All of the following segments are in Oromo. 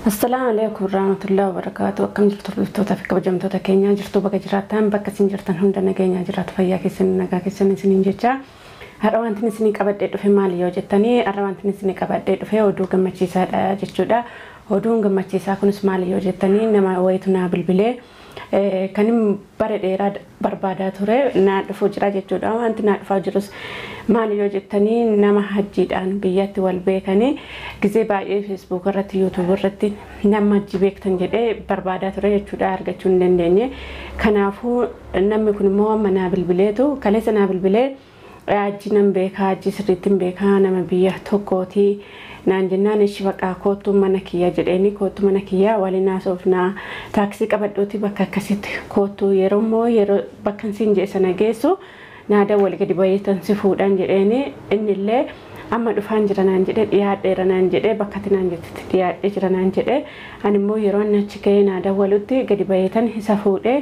Assalaamu alaikum warahmatullahi wabarakatuh. Akkam jirtu hordoftoota fi kabajamtoota keenyaa jirtu bakka jiraattan bakka isin jirtan hunda nageenyaa jiraatu fayyaa keessan nagaa keessan isiniin jecha. Har'a wanti isinii qabadhee dhufe maali yoo jettanii har'a wanti isinii qabadhee dhufe oduu gammachiisaadha jechuudha. Oduun gammachiisaa kunis maali yoo jettanii nama wayitu naa bilbilee kan bara dheeraa barbaadaa ture naa dhufuu jira jechuudha. Wanti naa dhufaa jirus maali yoo jettanii nama hajjiidhaan biyyatti wal beekanii gizee baay'ee Facebook irratti YouTube irratti nama hajji beektan jedhee barbaadaa ture jechuudha argachuu hin dandeenye. Kanaafuu namni kun immoo amma naa bilbileetu kaleessa naa bilbilee hajji nan beekaa hajji sirriitti hin beekaa nama biyya tokkooti naan jennaan ishi baqaa koottuu mana kiyya jedheeni koottuu mana kiyya waliin haasofnaa taaksii qabadhuuti bakka akkasitti koottuu yeroo immoo yeroo bakka siin jedhe sana geessu naa wal gadi bayeetan si fuudhan jedheeni innillee amma dhufaan jira naan jedhe dhiyaadheera naan jedhe bakka ati naan jettetti dhiyaadhee jira naan jedhe ani immoo yeroo inni achi ga'ee naa dawwalutti gadi bayeetan isa fuudhee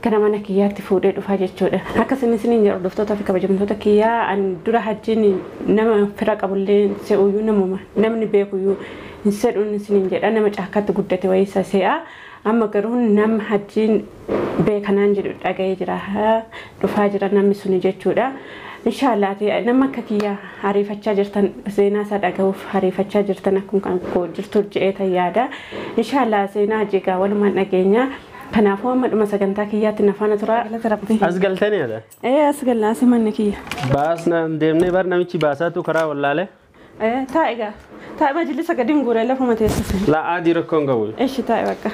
gara mana kiyyaatti fuudhee dhufaa jechuudha. Akkasumas isiniin jedhu hordoftoota fi kabajamtoota kiyyaa ani dura hajjiin nama fira qabullee se'uyyuu namuma namni beekuyyuu hin sedhuun isiniin jedha nama caakkaatti guddate wayii isa se'a. Amma garuu nama hajjiin beekanaan jedhu dhaga'ee jira dhufaa jira namni suni jechuudha. Inshaallah nama akka kiyya ariifachaa jirtan seenaa isaa dhaga'uuf ariifachaa jirtan akkuma kan koo jirtu jedhee yaada. Inshaallah seenaa hajjiigaa walumaan dhageenya. Kanaafuu amma dhuma sagantaa kiyyaatti na faana tura. As galtanii dha? As galnaa si manni kiyya. Baasna deemnee bar namichi baasaatu karaa wallaalee. Taa'e gaa. Taa'e majlisa gadi hin guuree lafuma teessise. Laa adii rakkoo hin qabu. Ishi taa'e bakka.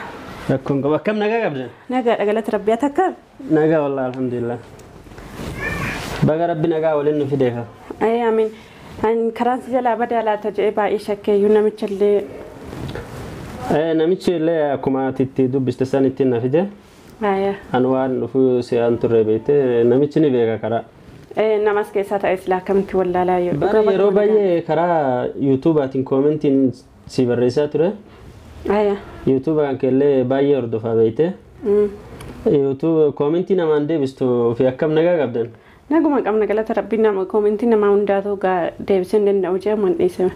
Rakkoo hin qabu. Akkam nagaa qabdan? Nagaadha galata rabbii ati akkam? Nagaa wallaahi alhamdulillah. Baga rabbi nagaa waliin nu fideefa. Amiin. Ani karaan si jalaa badaa laata jedhee baay'ee shakkeeyyuu namicha illee. Namichi illee akkuma ati itti dubbiste san ittiin na fide. Ani waan dhufuu si'aan turre beekte namichi ni beeka karaa. Namas keessaa ta'e silaa akkamitti wallaalaa yoo. Bara yeroo baay'ee karaa yuutuubaatiin koomentiin si barreessaa ture. Yuutuuba kan keellee baay'ee hordofaa beekte. Yuutuuba koomentii namaan deebistu fi akkam nagaa qabdan? Naguma qabna galata rabbii nama koomentii namaa hundaatu deebisuu hin danda'u jedhaman dhiisame.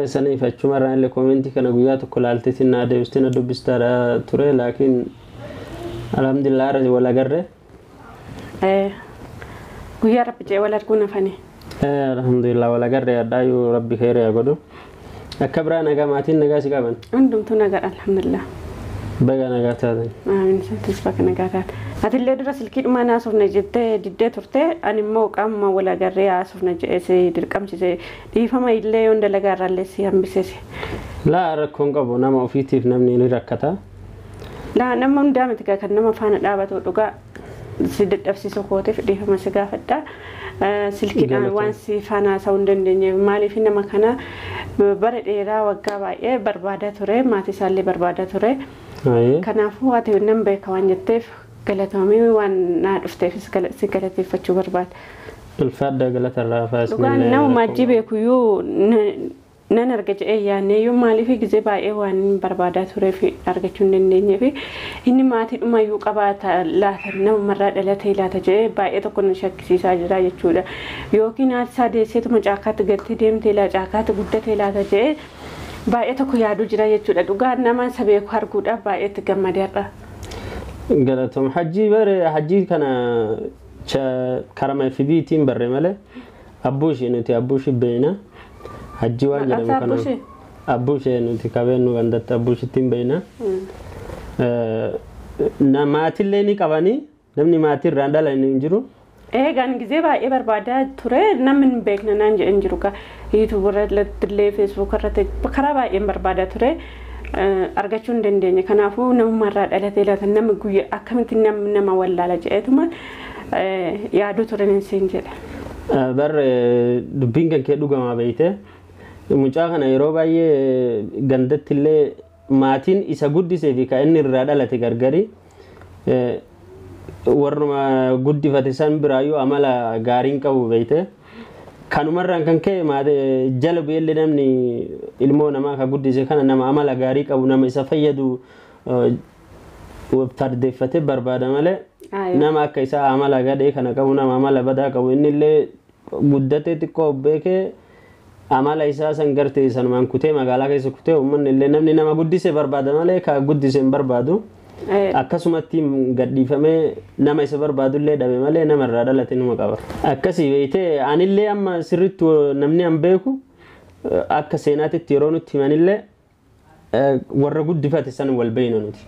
Saniif achumarraan illee koomentii kana guyyaa tokko laalteetiin naa deebistee na dubbistaadha ture laakiin alhamdulillah irra wal agarre. Guyyaa rabbi jedhee wal arguun hafani. Alhamdulillah wal agarre adhaayyuu rabbi khayri haa godhu. Akka biraa nagaa maatiin nagaa si qaban? Hundumtuu nagaadha alhamdulillah. Baga nagaa taatan. Amiin santis baga nagaa taate. Atillee dura silkii dhumaan haasofna jettee diddee turte ani immoo qaamuma wal agarree haasofna jedhee si dirqamsiise dhiifama illee yoon dalagaa irraallee si hambisese. Laa rakkoon qabu nama ofiitiif namni ni rakkata. Laa nama hundaa miti kan nama faana dhaabatu dhugaa si dadhabsiisu kootiif dhiifama si gaafadha. Silkiidhaan waan si faana haasa'uu hin dandeenyeef maaliif nama kana bara dheeraa waggaa baay'ee barbaadaa ture maatii isaallee barbaadaa ture. Kanaafuu ati nan beeka waan jetteef galatoomii waan naa dhufteefis si galateeffachuu barbaada. Ulfaadha galata irraa faasni. Dhugaan nama hajji beekuyyuu nan arga jedhee yaadneeyyuu maaliif gizee baay'ee waan barbaadaa tureef argachuu hin dandeenyeef inni maatii dhumayyuu qabaata laata namumarraa dhalatee laata jedhee baay'ee tokko na shakkisiisaa jira jechuudha. Yookiin haati isaa deesseetuma caakkaatti galtee deemtee laa caakkaatti guddatee laata jedhee baay'ee tokko yaaduu jira jechuudha. Dhugaan nama isa beeku arguudhaaf baay'ee itti gammadeerra. Galatoom hajjii bare hajjii kana karama FB'tiin barre malee abbuushee nuti abbuushee beekna. Hajjii waan jedhamu kana abbuushee nuti qabeenyu gandatti abbuushittiin beekna. Maatillee ni qabanii namni maatii irraan dhalan hin jiru. Eegaan gizee baay'ee barbaadaa ture namni hin beekna naan jedhan jiru gaa yuutuub irratti illee feesbuuk irratti karaa baay'een barbaadaa ture. Argachuu hin dandeenye. Kanaafuu namumarraa dhalatee laata nama guyyaa akkamitti namni nama wallaala jedheetuma yaaduu turan siin jedha. Bar dubbiin kan kee dhugamaa beekte mucaa kana yeroo baay'ee gandatti illee maatiin isa guddisee fi kan inni irraa dhalate gargari warruma guddifate san biraayyuu amala gaariin qabu beekte. Kanumarraan kan ka'e jala bu'eellee namni ilmoo namaa ka guddise kana nama amala gaarii qabu nama isa fayyadu fardeeffatee barbaada malee nama akka isaa amala gadhee kana qabu nama amala badaa qabu inni illee guddatee xiqqoo beekee Amala isaa san gartee sanumaan kutee magaalaa keessa kutee uummanni illee namni nama guddise barbaada malee ka guddise hin barbaadu. Akkasumatti gadhiifamee nama isa barbaadu illee dhabe malee nama irraa dhalate numa qaba. Akkasii beeytee anillee amma sirriitti namni an beeku akka seenaatitti yeroo nutti himanillee warra guddifate san wal beeyna nuti.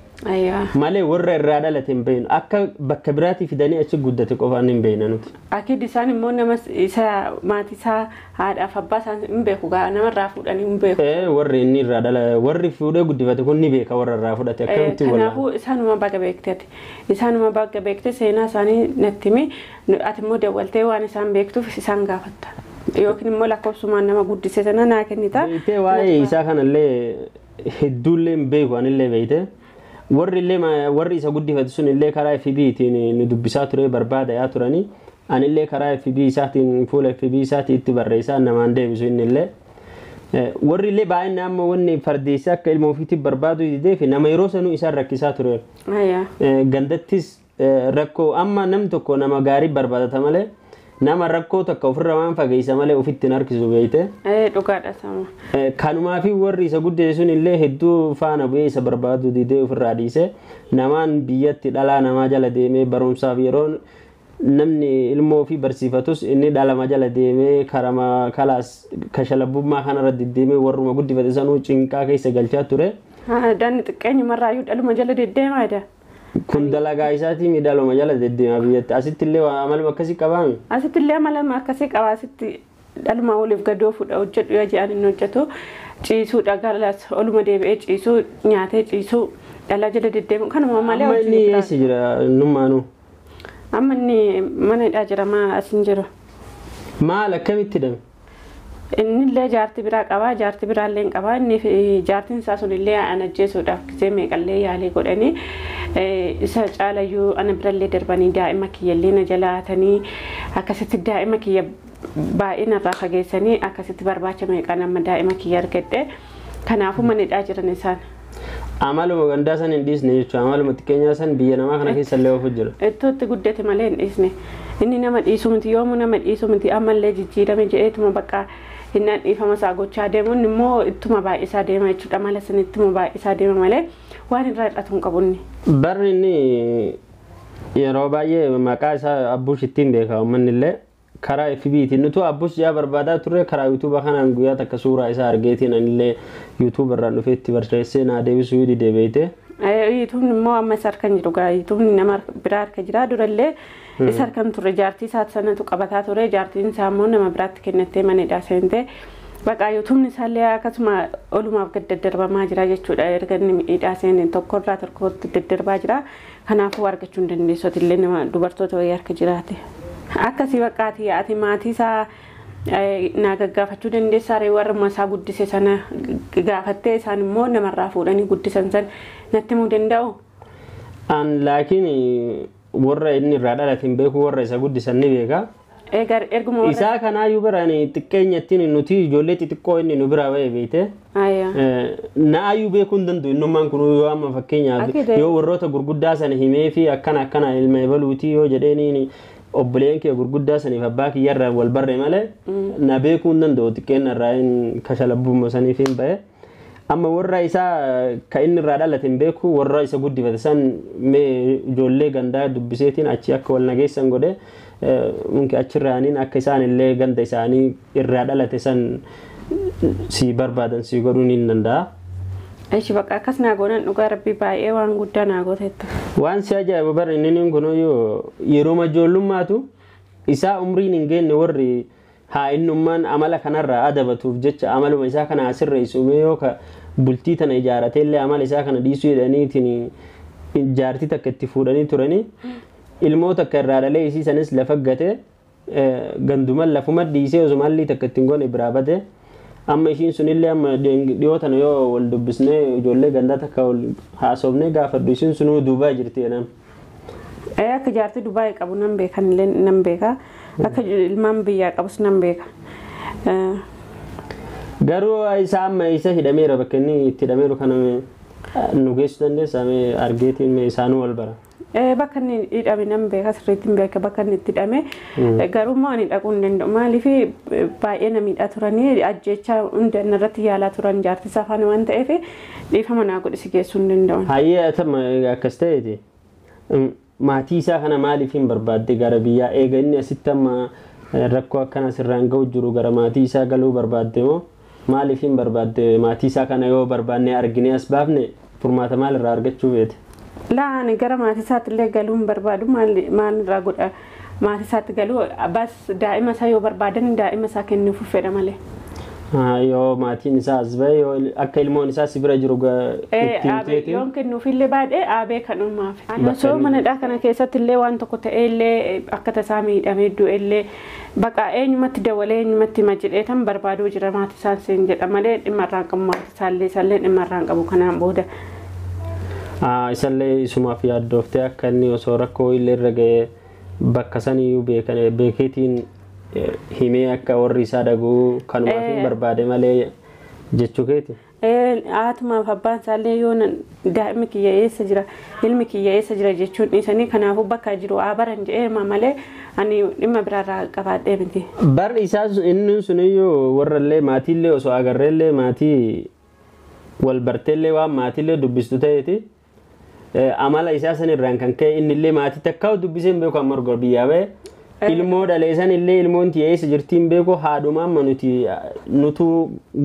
Malee warra irraa dhalate hin beeynu akka bakka biraatii fidanii achi guddate qofaan hin beeyna nuti. Akid isaan immoo nama isa maatii isaa haadhaaf abbaa isaan hin beeku namarraa fuudhanii hin beeku. Warri inni irraa dhala warri fuudhee guddifate kun ni beeka warra irraa fudhate akkamitti wal. Kanaafuu isaanuma baga beekteeti. Isaanuma baga beekte seenaa isaanii natti himi ati immoo dawwaltee waan isaan beektuuf isaan gaafatta. Yookiin immoo lakkoofsumaan nama guddise sana naa kennita. Beektee waa'ee isaa kanallee hedduullee hin beeku anillee beeyte. Warri illee warri isa guddifate sun illee karaa FB-tiin nu dubbisaa ture barbaada yaa turanii anillee karaa FB isaatiin fuula FB isaatiin itti barreessaa namaan deebisu inni illee. Warri illee baay'inaan amma wanni fardeessee akka ilma ofiitti barbaadu didee fi nama yeroo sanuu isaan rakkisaa ture. Gandattis rakkoo amma nam tokko nama gaarii barbaadata malee nama rakkoo takka ofirra waan fageessa malee ofitti hin harkisu beeyte. Dhugaadha sama. Kanumaafi warri isa guddise sun illee hedduu faana bu'ee isa barbaadu didee ofirraa dhiise namaan biyyatti dhalaa namaa jala deemee barumsaaf yeroo namni ilmoo ofii barsiifatus inni dhalama jala deemee karama kalaas kashalabummaa kanarra deddeemee warruma guddifate sanuu cinqaa keessa galchaa ture. Daanni xiqqeenyumarraayyuu dhaluma jala deddeemaa jira. Kun dalagaa isaatii miidhaluma jala deddeemaa biyyatti. Asitti illee amaluma akkasii qabaami? Asitti illee amaluma akkasii qaba. Asitti dhaluma waliif gadoo fuudha hojjedhu yoo jedhan inni hojjetu ciisuudha galas oluma deebi'ee ciisuu nyaatee ciisuu dhalaa jala deddeemu kanuma malee hojii. Amma inni eessa jira nummaanuu? Amma inni mana hidhaa jira maa as hin jiru. Maal akkamitti hidhame? Inni illee jaartii biraa qaba jaartii biraallee hin qaba inni jaartiin isaa sun illee ana ajjeesuudhaaf gisee meeqallee yaalii godhanii isa caalayyuu ana birallee darbanii daa'ima kiyyallee na jalaatanii akkasitti daa'ima kiyya baay'ee narraa fageessanii akkasitti barbaacha meeqaan amma daa'ima kiyya argadhe kanaafuu mana hidhaa jiran isaan. Amaluma gandaa san hin dhiisne jechuudha amaluma xiqqeenyaa san biyya namaa kana keessa illee ofu jira. Ittootti guddate malee hin dhiisne inni nama dhiisuu miti yoomuu nama dhiisuu miti ammallee jijjiirame jedheetuma bakka innaan dhiifama isaa gochaa deemu inni immoo ittuma baay'isaa deema jechuudha mala san ittuma baay'isaa deema malee waan irraa hir'atu hin qabu inni. Barri inni yeroo baay'ee maqaa isaa Abbuush ittiin beeka uummanni illee karaa FB-tiin nutu Abbuush yaa barbaadaa turre karaa yuutuuba kanaan guyyaa takka suuraa isaa argeetiin anillee yuutuuba irraan dhufee itti barreessee naa deebisuu didee beeyte. Yuutuubni immoo amma isa harka jiru gaa yuutuubni nama biraa harka jira durallee isa harkan turre jaartii isaa sanatu qabataa ture jaartiin isaa immoo nama biraatti kennattee mana hidhaa seente Bakka yuutuubni isaallee akkasuma olumaaf gad daddarbamaa jira jechuudha erga inni hidhaa seene tokkorraa tokkotti daddarbaa jira kanaafuu argachuu hin dandeessu illee nama dubartoota wayii harka jiraate. Akkasii bakkaati ati maatii isaa naa gaggaafachuu dandeessaa ree warra isaa guddise sana gaafattee isaan immoo namarraa fuudhanii guddisan san natti himuu danda'u. An laakiin warra inni irraa dhalate hin beeku warra isa guddisan ni beeka. Erguma Isaa kanaayyuu biraan xiqqeenyattiin nuti ijoollee xixiqqoo inni nu biraa ba'e beekte. Na'aayyuu beekuu hin danda'u innummaan kun yoo amma fakkeenyaaf yoo warroota gurguddaa sana himee fi akkana akkana ilma ebaluutii yoo jedheeniin obboleen kee gurguddaa saniif abbaa kiyyarraa wal barre malee na beekuu hin danda'u xiqqeenna irraa hin kashalabbuuma saniif hin ba'e. Amma warra isaa ka inni irraa dhalate hin beeku warra isa guddifate san mee ijoollee gandaa dubbiseetiin achi akka wal nageessan godhe munki achirraaniin akka isaan illee ganda isaanii irraa dhalate san si barbaadan si godhuun hin danda'a. Ishi bakka akkas naa goonan dhugaa rabbii baay'ee waan guddaa naa gooteetta. Waan si ajaa'ibu bara inni kun yeroo ijoollummaatu isaa umriin hin geenye warri haa innummaan amala kanarraa adabatuuf jecha amaluma isaa kana asirreessu mee yoo ka bultii tana ijaaratee illee amala isaa kana dhiisuu jedhaniitiin jaartii takka itti fuudhanii turanii ilmoo takka irraa dhalee isii sanis lafa gate ganduman lafuma dhiisee osumaallee takka ittiin goone biraa bate amma ishiin sunillee amma dhiyoo tana yoo wal dubbisnee ijoollee gandaa takka wal haasofnee gaafadhu ishiin sunuu Duubaa jirti jedhama. Akka jaartii Dubaay qabu nan beekan illee nan beeka. Akka ilmaan biyyaa qabus nan beeka. Garuu isa amma isa hidhameera bakka inni itti hidhameeru kana nu geessuu dandeessaa mee argeetiin mee isaanuu wal bara. Bakka inni hidhame nan beeka, sirriitti hin beeka bakka inni itti hidhame. Garuu immoo ani dhaquu hin danda'u. Maaliif baay'ee na miidhaa turanii ajjeechaa hunda irratti yaalaa turan jaartii isaa faana waan ta'eef dhiifama naa godhi si geessuu hin danda'u. Hayyee atama akkas ta'eeti. Maatii isaa kana maaliif hin barbaadde gara biyyaa eega inni asitti amma rakkoo akkana sirraan ga'u jiru gara maatii isaa galuu barbaadde moo maaliif hin barbaadde maatii isaa kana yoo barbaanne argine as baafne furmaata maalirraa argachuu feete? Laa ani gara maatii isaatti illee galuu hin barbaadu maal irraa godha maatii isaatti galuu bas daa'ima isaa yoo barbaadan daa'ima isaa kennuuf fedha malee. Yoo maatiin isaa as ba'e yoo akka ilmoon isaa si bira jiru itti himteeti. Yoon kennuufillee baadhee aabee kan uumaaf. Osoo manadhaa kana keessatti illee waan tokko ta'ee illee akka tasaa miidhamee du'e illee baqa eenyumatti dawalee eenyumatti hima jedhee tan barbaaduu jira maatii isaan seen jedha malee dhimma irraan qabu maatii isaallee isaallee dhimma irraan qabu kanaan booda. Isallee isumaaf yaaddooftee akka inni osoo rakkoo illee irra ga'ee bakka saniyyuu beekeetiin himee akka warri isaa dhaguu kanumaaf hin barbaade malee jechuu keeti. Haatumaaf abbaan isaallee yoo daa'imni kiyya eessa jira ilmi kiyya eessa jira jechuun dhiisanii kanaafuu bakka jiru haa baran jedhee malee ani dhimma biraarraa qabaadhee miti. Barri isaa inni suniyyuu warrallee maatiillee osoo agarreellee maatii wal barteellee waan maatiillee dubbistu ta'eeti. Amala isaa sanirraan kan ka'e innillee maatii takkaa dubbisee hin beeku amma erga biyyaa ba'e. Ilmoo dhalee sanillee ilmoon tiyya eessa jirtii hin beeku haadhuma amma nuti nutu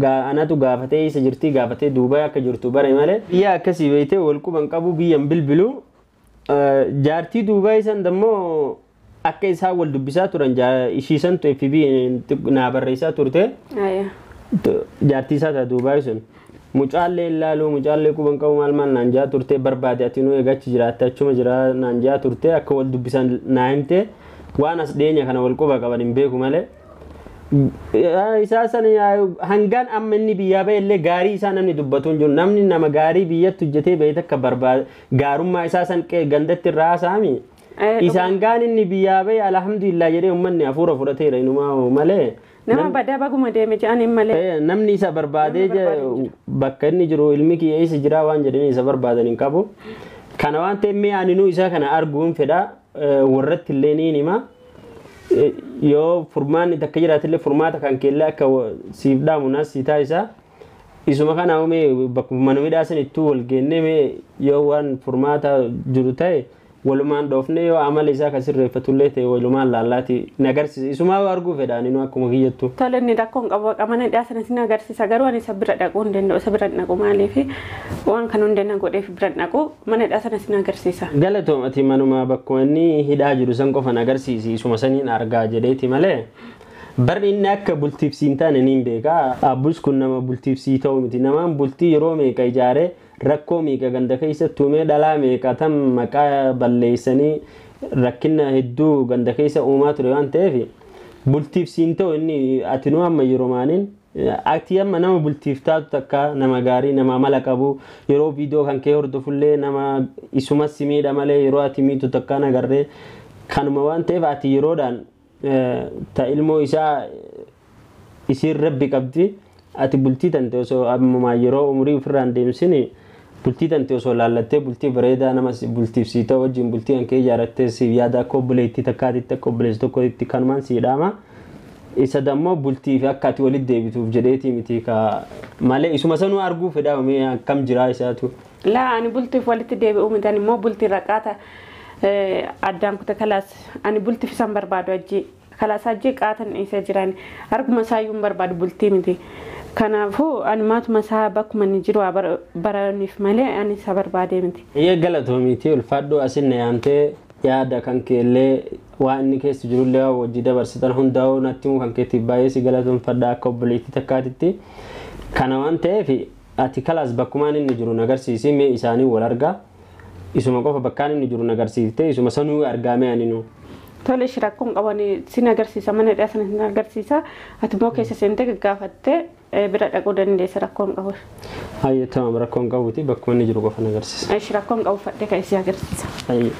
anatu gaafatee eessa jirtii gaafatee Duubaay akka jirtu bare malee. Biyya akkasii beektee wal quban qabu biyyan bilbilu jaartii Duubaay san dammoo akka isaan wal dubbisaa turan ishii santu FB naa barreessaa turte. Jaartii isaa ta'a Duubaay sun. Mucaallee ilaaluu mucaallee quban qabu maal maal naan jaa turte barbaade ati nuu eegachi jiraatte achuma jira naan jaa turte akka wal dubbisan naa himte waan as dhiyeenya kana wal quba qaban hin beeku malee. Isaa san hangaan amma inni biyyaa ba'e illee gaarii isaa namni dubbatu hin jiru namni nama gaarii biyyatti hojjetee ba'e takka barbaade gaarummaa isaa san gandatti irraa haasa'ami. Isaan gaan inni biyyaa ba'e alhamdulillah jedhee uummanni hafuura fudhateera inumaa malee. Nama badaa baguma deeme jedhaniin malee. Namni isa barbaadee bakka inni jiru ilmi kiyya eessa jira waan jedhanii isa barbaadan hin qabu. Kana waan ta'eef mee aninuu isaa kana arguun fedha warratti illee ni hima. Yoo furmaanni takka jiraatillee furmaata kan keellee akka siif dhaamu nas si taasisa. Isuma kana mee bakkuma mana midhaasan ittuu wal geennee mee yoo waan furmaata jiru ta'e walumaan dhoofne yoo amala isaa kan sirreeffatullee ta'e walumaan laallaati ni agarsiisa. Isumaa arguu fedha aninuu akkuma kiyyattu. Tole inni rakkoo hin qabu baqa mana hidhaa sana sin agarsiisa garuu ani isa bira dhaquu hin danda'u isa bira dhaqu maaliif waan kan hunda na godheef bira dhaqu mana hidhaa sana sin agarsiisa. Galatoom ati manuma bakkuma inni hidhaa jiru san qofa na agarsiisi isuma saniin argaa jedheeti malee. Barri inni akka bultiif siin taane niin beekaa. Abbus kun nama bultiif sii ta'u miti. Namaan bultii yeroo meeqa ijaaree rakkoo meeqa ganda keessa tuumee dhalaa meeqa tan maqaa balleessanii rakkina hedduu ganda keessa uumaa ture waan ta'eef bultiif siin ta'u inni ati nu amma yeroo maaniin ati amma nama bultiif taatu takka nama gaarii nama amala qabu yeroo viidiyoo kan kee hordofullee nama isuma si miidha malee yeroo ati miitu takka nagarree kanuma waan ta'eef ati yeroodhaan ta ilmoo isaa isiin rabbi qabdi ati bultii tante osoo ammumaa yeroo umurii ofirraan deemsini bultii tante osoo laallattee bultii bareedaa nama bultiif sii ta'u wajjin bultii kan kee ijaarrattee siif yaada akka obboleettii takkaatitti akka obboleessi tokkotti kanumaan sii dhaama. Isa dammoo bultii fi akka ati walitti deebituuf jedheetii miti ka malee isuma sanuu arguu fedhaa mee akkam jiraa isaatu. Laa ani bultiif walitti deebi'uu miti ani immoo bultii raqaata addaan kute kalaas ani bultiif isan barbaadu ajji kalaas ajji qaatan isa jiran arguma isaayyuu hin barbaadu bultii miti. Kanaafuu ani maatuma isaa bakkuma inni jiru baraniif malee ani isa barbaadee miti. Iyyee galatoomiitii ulfaadhoo asin na yaamtee yaada kan keellee waan inni keessa jirullee waan wajji dabarsitan hundaa'uu natti himuu kan keetiif baay'ee si galatoomfadha akka obboleettii takkaatitti. Kana waan ta'eef ati kalaas bakkumaan inni jiru na agarsiisi mee isaanii wal argaa. Isuma qofa bakkaan inni jiru na agarsiiftee isuma sanuu argaa mee aninuu. Tole ishee rakkoon qaban sin agarsiisa mana hidhaa sana sin agarsiisa ati immoo keessa seentee gaggaafattee bira dhaquu dandeessa rakkoon qabu. Hayyee tamam rakkoon qabuuti bakkuma inni jiru qofa na agarsiisa. Ishee rakkoon qabu fadhee kan isii agarsiisa. Hayyee.